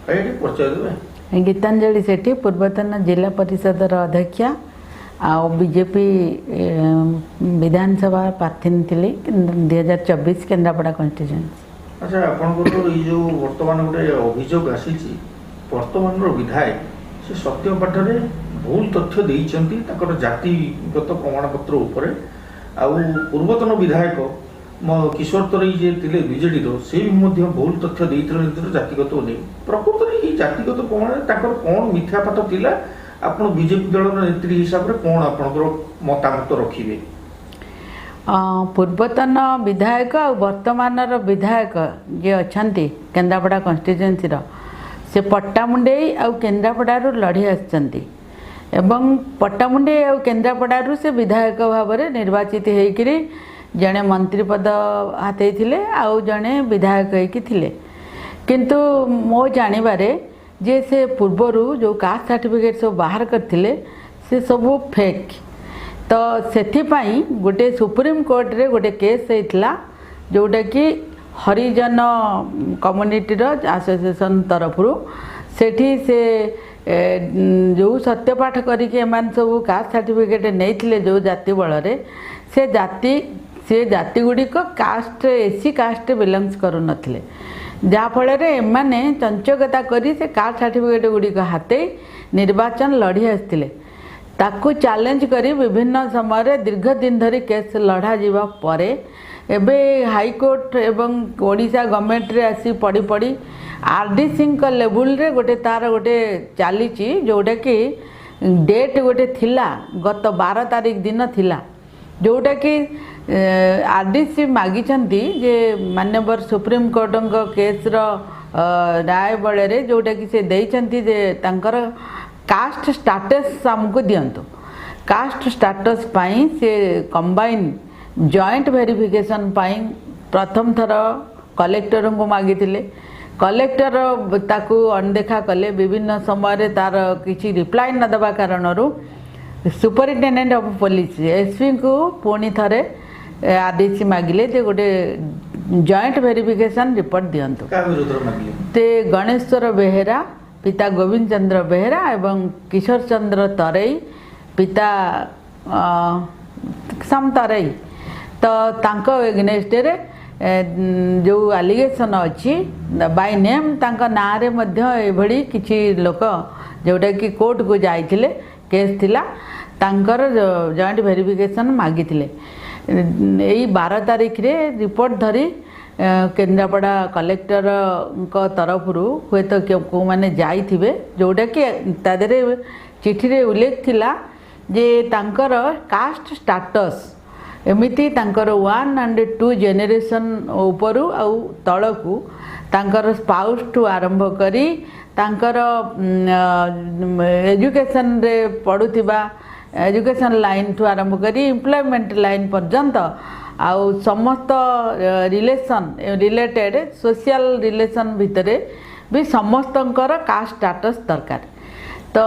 ଆଜ୍ଞା, ଟିକେ ପରିଚୟ ଦେବେ? ଗୀତାଞ୍ଜଳି ସେଠୀ, ପୂର୍ବତନ ଜିଲ୍ଲା ପରିଷଦର ଅଧ୍ୟକ୍ଷା ଆଉ ବିଜେପି ବିଧାନସଭା ପ୍ରାର୍ଥିନୀ ଥିଲି 2024 କେନ୍ଦ୍ରାପଡ଼ା କନଷ୍ଟିଚ୍ୟୁଏନ୍ସି। ଆଚ୍ଛା, ଆପଣଙ୍କର ଏଇ ଯେଉଁ ବର୍ତ୍ତମାନ ଗୋଟେ ଅଭିଯୋଗ ଆସିଛି, ବର୍ତ୍ତମାନର ବିଧାୟକ ସେ ସତ୍ୟପାଠରେ ଭୁଲ ତଥ୍ୟ ଦେଇଛନ୍ତି ତାଙ୍କର ଜାତିଗତ ପ୍ରମାଣପତ୍ର ଉପରେ, ଆଉ ପୂର୍ବତନ ବିଧାୟକ କିଶୋର ତରେଇ ଯିଏ ଥିଲେ ବିଜେଡିର, ସେ ବି ମଧ୍ୟ ଭୁଲ ତଥ୍ୟ ଦେଇଥିଲେ ନିଜର ଜାତିଗତ ନେଇ। ପ୍ରକୃତରେ ଏଇ ଜାତିଗତ ପ୍ରମାଣରେ ତାଙ୍କର କ'ଣ ମିଥ୍ୟାପାଠ ଥିଲା? ଆପଣ ବିଜେପି ଦଳର ନେତ୍ରୀ ହିସାବରେ କ'ଣ ଆପଣଙ୍କର ମତାମତ ରଖିବେ? ପୂର୍ବତନ ବିଧାୟକ ଆଉ ବର୍ତ୍ତମାନର ବିଧାୟକ ଯିଏ ଅଛନ୍ତି କେନ୍ଦ୍ରାପଡ଼ା କନଷ୍ଟିଚ୍ୟୁଏନ୍ସିର, ସେ ପଟ୍ଟାମୁଣ୍ଡେଇ ଆଉ କେନ୍ଦ୍ରାପଡ଼ାରୁ ଲଢ଼ି ଆସିଛନ୍ତି ଏବଂ ପଟ୍ଟାମୁଣ୍ଡେଇ ଆଉ କେନ୍ଦ୍ରାପଡ଼ାରୁ ସେ ବିଧାୟକ ଭାବରେ ନିର୍ବାଚିତ ହେଇକିରି ଜଣେ ମନ୍ତ୍ରୀ ପଦ ହାତେଇଥିଲେ ଆଉ ଜଣେ ବିଧାୟକ ହେଇକି ଥିଲେ। କିନ୍ତୁ ମୋ ଜାଣିବାରେ ଯେ ସେ ପୂର୍ବରୁ ଯେଉଁ କାଷ୍ଟ ସାର୍ଟିଫିକେଟ୍ ସବୁ ବାହାର କରିଥିଲେ, ସେ ସବୁ ଫେକ୍। ତ ସେଥିପାଇଁ ଗୋଟେ ସୁପ୍ରିମକୋର୍ଟରେ ଗୋଟେ କେସ୍ ହେଇଥିଲା, ଯେଉଁଟାକି ହରିଜନ କମ୍ୟୁନିଟିର ଆସୋସିଏସନ୍ ତରଫରୁ। ସେଠି ସେ ଯେଉଁ ସତ୍ୟପାଠ କରିକି ଏମାନେ ସବୁ କାଷ୍ଟ ସାର୍ଟିଫିକେଟ୍ ନେଇଥିଲେ, ଯେଉଁ ଜାତି ବଳରେ, ସେ ଜାତି ଗୁଡ଼ିକ କାଷ୍ଟ ଏସି କାଷ୍ଟ ବିଲଙ୍ଗସ୍ କରୁନଥିଲେ, ଯାହାଫଳରେ ଏମାନେ ଚଞ୍ଚକତା କରି ସେ କାଷ୍ଟ ସାର୍ଟିଫିକେଟ୍ ଗୁଡ଼ିକ ହାତେଇ ନିର୍ବାଚନ ଲଢ଼ି ଆସିଥିଲେ। ତାକୁ ଚ୍ୟାଲେଞ୍ଜ କରି ବିଭିନ୍ନ ସମୟରେ ଦୀର୍ଘ ଦିନ ଧରି କେସ୍ ଲଢ଼ାଯିବା ପରେ ଏବେ ହାଇକୋର୍ଟ ଏବଂ ଓଡ଼ିଶା ଗଭର୍ଣ୍ଣମେଣ୍ଟରେ ଆସି ପଡ଼ି ପଡ଼ି ଆର୍ ଡି ସିଙ୍କ ଲେବୁଲରେ ଗୋଟେ ତାର ଗୋଟେ ଚାଲିଛି, ଯେଉଁଟାକି ଡେଟ୍ ଗୋଟେ ଥିଲା, ଗତ 12 ତାରିଖ ଦିନ ଥିଲା, ଯେଉଁଟାକି ଆର୍ ଡି ସି ମାଗିଛନ୍ତି ଯେ ମାନ୍ୟବର ସୁପ୍ରିମକୋର୍ଟଙ୍କ କେସ୍ର ରାୟ ବଳରେ, ଯେଉଁଟାକି ସେ ଦେଇଛନ୍ତି ଯେ ତାଙ୍କର କାଷ୍ଟ ଷ୍ଟାଟସ୍ ଆମକୁ ଦିଅନ୍ତୁ। କାଷ୍ଟ ଷ୍ଟାଟସ୍ ପାଇଁ ସେ କମ୍ବାଇନ୍ ଜଏଣ୍ଟ ଭେରିଫିକେସନ୍ ପାଇଁ ପ୍ରଥମ ଥର କଲେକ୍ଟରଙ୍କୁ ମାଗିଥିଲେ। କଲେକ୍ଟର ତାକୁ ଅଣଦେଖା କଲେ। ବିଭିନ୍ନ ସମୟରେ ତାର କିଛି ରିପ୍ଲାଏ ନ ଦେବା କାରଣରୁ ସୁପରିଟେଣ୍ଡେଣ୍ଟ ଅଫ୍ ପୋଲିସ, ଏସ୍ପିଙ୍କୁ ପୁଣି ଥରେ ଆର୍ ଡି ସି ମାଗିଲେ ଯେ ଗୋଟେ ଜଏଣ୍ଟ ଭେରିଫିକେସନ୍ ରିପୋର୍ଟ ଦିଅନ୍ତୁ। କାହା ବିରୁଦ୍ଧରେ ମାଗିଲେ? ତେ ଗଣେଶ୍ୱର ବେହେରା, ପିତା ଗୋବିନ୍ଦ ଚନ୍ଦ୍ର ବେହେରା ଏବଂ କିଶୋର ଚନ୍ଦ୍ର ତରେଇ, ପିତା ସମ ତରେଇ, ତ ତାଙ୍କ ଏଗନେଷ୍ଟରେ ଯେଉଁ ଆଲିଗେସନ୍ ଅଛି ବାଇ ନେମ୍, ତାଙ୍କ ନାଁରେ ମଧ୍ୟ ଏଭଳି କିଛି ଲୋକ ଯେଉଁଟାକି କୋର୍ଟକୁ ଯାଇଥିଲେ, କେସ୍ ଥିଲା, ତାଙ୍କର ଜଏଣ୍ଟ ଭେରିଫିକେସନ୍ ମାଗିଥିଲେ। ଏଇ 12 ତାରିଖରେ ରିପୋର୍ଟ ଧରି କେନ୍ଦ୍ରାପଡ଼ା କଲେକ୍ଟରଙ୍କ ତରଫରୁ ହୁଏତ କେଉଁମାନେ ଯାଇଥିବେ, ଯେଉଁଟାକି ତା ଦେହରେ ଚିଠିରେ ଉଲ୍ଲେଖ ଥିଲା ଯେ ତାଙ୍କର କାଷ୍ଟ ଷ୍ଟାଟସ୍ ଏମିତି, ତାଙ୍କର ୱାନ୍ ଆଣ୍ଡ ଟୁ ଜେନେରେସନ୍ ଉପରୁ ଆଉ ତଳକୁ, ତାଙ୍କର ସ୍ପାଉସ୍ଠୁ ଆରମ୍ଭ କରି ତାଙ୍କର ଏଜୁକେସନରେ ପଢ଼ୁଥିବା ଏଜୁକେସନ୍ ଲାଇନ୍ଠୁ ଆରମ୍ଭ କରି ଏମ୍ପ୍ଲୟମେଣ୍ଟ ଲାଇନ୍ ପର୍ଯ୍ୟନ୍ତ, ଆଉ ସମସ୍ତ ରିଲେସନ୍ ରିଲେଟେଡ଼ ସୋସିଆଲ ରିଲେସନ୍ ଭିତରେ ବି ସମସ୍ତଙ୍କର କାଷ୍ଟ ଷ୍ଟାଟସ୍ ଦରକାର। ତ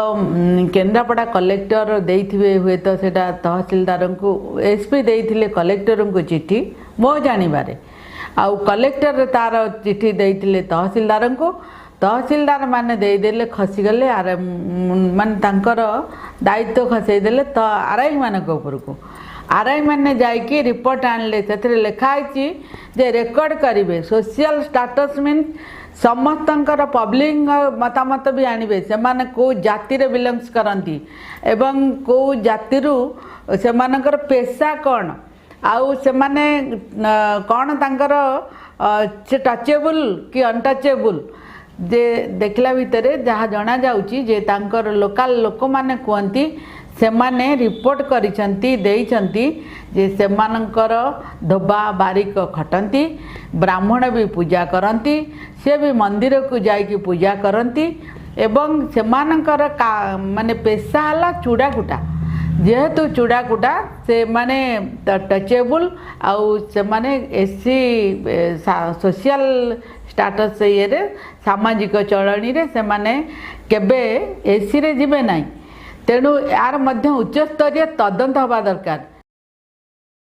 କେନ୍ଦ୍ରାପଡ଼ା କଲେକ୍ଟର ଦେଇଥିବେ ହୁଏତ ସେଇଟା ତହସିଲଦାରଙ୍କୁ, ଏସ୍ ପି ଦେଇଥିଲେ କଲେକ୍ଟରଙ୍କୁ ଚିଠି ମୋ ଜାଣିବାରେ, ଆଉ କଲେକ୍ଟର ତାର ଚିଠି ଦେଇଥିଲେ ତହସିଲଦାରଙ୍କୁ। ତହସିଲଦାର ମାନେ ଦେଇଦେଲେ, ଖସିଗଲେ, ଆର ମାନେ ତାଙ୍କର ଦାୟିତ୍ୱ ଖସେଇ ଦେଲେ ତ ଆର୍ I ମାନଙ୍କ ଉପରକୁ। ଆର୍ I ମାନେ ଯାଇକି ରିପୋର୍ଟ ଆଣିଲେ। ସେଥିରେ ଲେଖା ହେଇଛି ଯେ ରେକର୍ଡ଼ କରିବେ ସୋସିଆଲ ଷ୍ଟାଟସ୍, ମିନ୍ସ ସମସ୍ତଙ୍କର ପବ୍ଲିକଙ୍କ ମତାମତ ବି ଆଣିବେ, ସେମାନେ କେଉଁ ଜାତିରେ ବିଲଙ୍ଗସ୍ କରନ୍ତି ଏବଂ କେଉଁ ଜାତିରୁ, ସେମାନଙ୍କର ପେସା କ'ଣ, ଆଉ ସେମାନେ କ'ଣ ତାଙ୍କର ସେ ଟଚେବୁଲ୍ କି ଅନଟଚେବୁଲ୍। ଯେ ଦେଖିଲା ଭିତରେ ଯାହା ଜଣାଯାଉଛି ଯେ ତାଙ୍କର ଲୋକାଲ ଲୋକମାନେ କୁହନ୍ତି, ସେମାନେ ରିପୋର୍ଟ କରିଛନ୍ତି, ଦେଇଛନ୍ତି ଯେ ସେମାନଙ୍କର ଧୋବା ବାରିକ ଖଟନ୍ତି, ବ୍ରାହ୍ମଣ ବି ପୂଜା କରନ୍ତି, ସେ ବି ମନ୍ଦିରକୁ ଯାଇକି ପୂଜା କରନ୍ତି ଏବଂ ସେମାନଙ୍କର ମାନେ ପେସା ହେଲା ଚୁଡ଼ାକୁଟା। ଯେହେତୁ ଚୁଡ଼ାକୁଟା, ସେମାନେ ଟଚେବୁଲ୍ ଆଉ ସେମାନେ ଏସ୍ ସି ସୋସିଆଲ ଷ୍ଟାଟସ୍ ଇଏରେ, ସାମାଜିକ ଚଳଣିରେ ସେମାନେ କେବେ ଏସିରେ ଯିବେ ନାହିଁ। ତେଣୁ ଏହାର ମଧ୍ୟ ଉଚ୍ଚସ୍ତରୀୟ ତଦନ୍ତ ହେବା ଦରକାର।